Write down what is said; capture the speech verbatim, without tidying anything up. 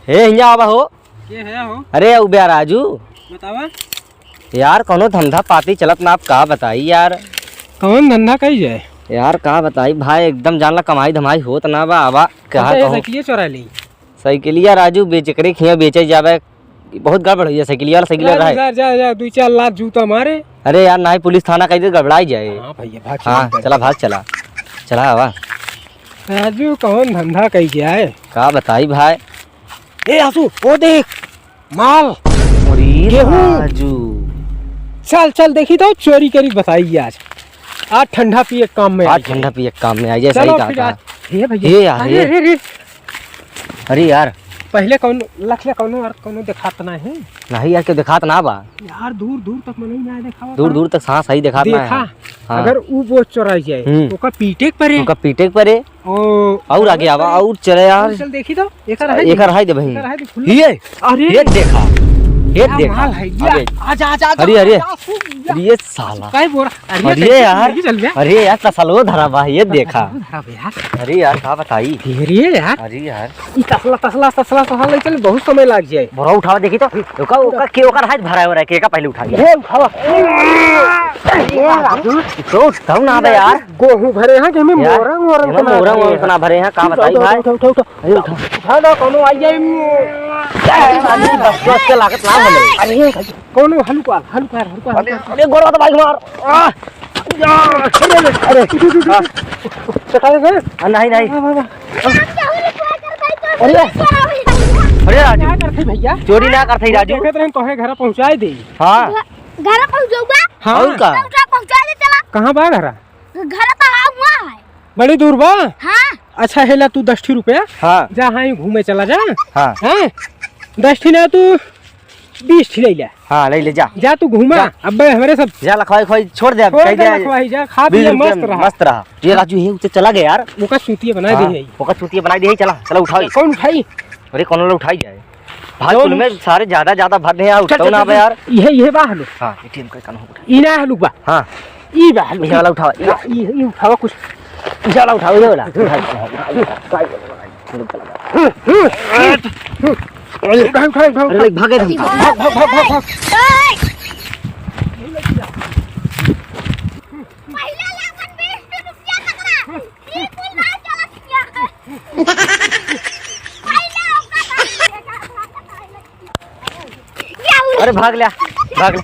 ए, हियाँ आवा हो। के है हो? अरे, उब्या राजू। बतावा। यार, कौनो धंधा पाती चलत ना, अब का बताई यार। कौन धंधा कई जाए? यार, का बताई भाई, एकदम जान ला कमाई धमाई होत ना बा। आवा, कहा अच्छा, ये कहूँ। साइकिलिया चोरा ली। साइकिलिया राजू बेच, एकरे खिया बेचे जावे। बहुत गड़बड़ हुई है साइकिलिया वाला, साइकिलिया जा, रहा है। जा, जा, जा, दुई चार लात जूता मारे। अरे यार, नाहीं पुलिस थाना कही दे, गड़बड़ाई जाए। हाँ भैया, भाग, हाँ, चल, चला, भाग, चला। चला, आवा। राजू, कौन धंधा कही गया है? का बताई भाई? ए आसू, वो देख, माल। अरे गेहूं। राजू। चल, चल, देखी तो चोरी करी बताई आज। आज ठंडा पिए के काम में आज आई है। ठंडा पिए के काम में आई है, चलो सही कहा फिर था। आज। हे भैया। हे यार, अरे, हे। अरे, अरे। अरे यार। पहले कौन लखले कौनो और कौनो देखात ना है? नहीं यार, के देखात ना बा। यार, दूर, दूर तक मनई ना देखावा दूर, था। दूर तक सांस सही देखात ना देखा, है। हाँ। अगर ऊ बोझ चोराई जाए, हम्म। ओका पीटे के परे। ओका पीटे के परे। ओ, और आगे आवा, और चले यार। चल देखी तो, एकर है एकर दे। है दे भाई। एकर है दे, खुला। ये, अरे। ये देखा, ये क्या देखा। माल है, ये अबे। आजा, आजा, आजा, अरे, अरे। आजा, आसू, या। अरे, ये साला। काहे बोरा? अरे, अरे कैसे यार, लेके चल गया? अरे यार, तसलो धरा बा, ये देखा। तसलो धरा बा यार। अरे यार, का बताई? अरे यार। अरे यार। ई तसला, तसला, तसला, तसला ले चल, बहुत समय लाग जाए। बोरा उठावा देखी तो, ओका, ओका के, ओकर हाथ भरा हो रहा है, के का पहले उठा गया? ये उठावा। तो उठाओ ना बे यार। गोहूं भरे हैं कि हमें यार, मोरंग, मोरंग एमे बना मोरंग भरे वोरंग हैं। बना भरे हैं, का बताई भाई? उठा, उठा, उठा, उठा। अरे उठा। उठा ना, कोनो आई जाए। अरे, बस, बस के लागत ना हमें। अरे, कोनो हलुका, हलुका, हलुका, अरे, हलुका। अरे, गोड़वा तो भाई मार। आ, या, अरे, अरे, अरे, उठ, उठ, उठ, उठ, हाँ। उठ। चटाई से? आ, नहीं, नहीं। वाह, वाह, वाह। अरे, अरे राजू। क्या करते भैया? चोरी ना करते राजू। देखत रहे तोहरे घर पहुंचाए दे। हाँ। घर पहुंचाऊंगा? हाँ। और का? पहुंचा, पहुंचा दे चला। कहाँ बा घर? घर तो हाँ हुआ है। बड़ी दूर बा? हाँ। अच्छा, हेला तू दस ठी रुपया। हाँ। जा, हाँ, घूमे चला जा। हाँ। हाँ? दस ठी ना, तू बीस ठी ले ले। हाँ, ले ले, जा। जा, तू घूमा। जा। अब्बे, हमरे सब जा, लखवाई, खवाई छोड़ दे, अब छोड़ कह दे, दे, लखवाई, जा, खा बीस पी रुपया मस्त में रहा। मस्त रहा। ये राजू, ये उते चला गया यार। ओका चूतिया बना हाँ, दे है। ओका चूतिया बना दे है, चला, चला उठाओ। कौन उठाई? अरे, कौन वाला उठाई जाए? भाई, जौन कुल में सारे ज्यादा, ज्यादा भर दे यार, चल, उठाओ चल, ना चल, बे यार। यही है बाहर लो। हाँ, एटीएम का कौन उठा? ई ना है लुकवा। हाँ। ई बा, ई वाला उठावा, ई, ई, ई उठावा कुछ। ई वाला उठावा, ये वाला। अरे, उठा, उठा, उठा, अरे, उठा। भागे हम। भाग, भाग, भाग, भाग, भाग। पहले लाखन बीस रुपया तक ना। ई कुल ना चलत किया। पहले ओकर अरे भाग ले, भाग ले।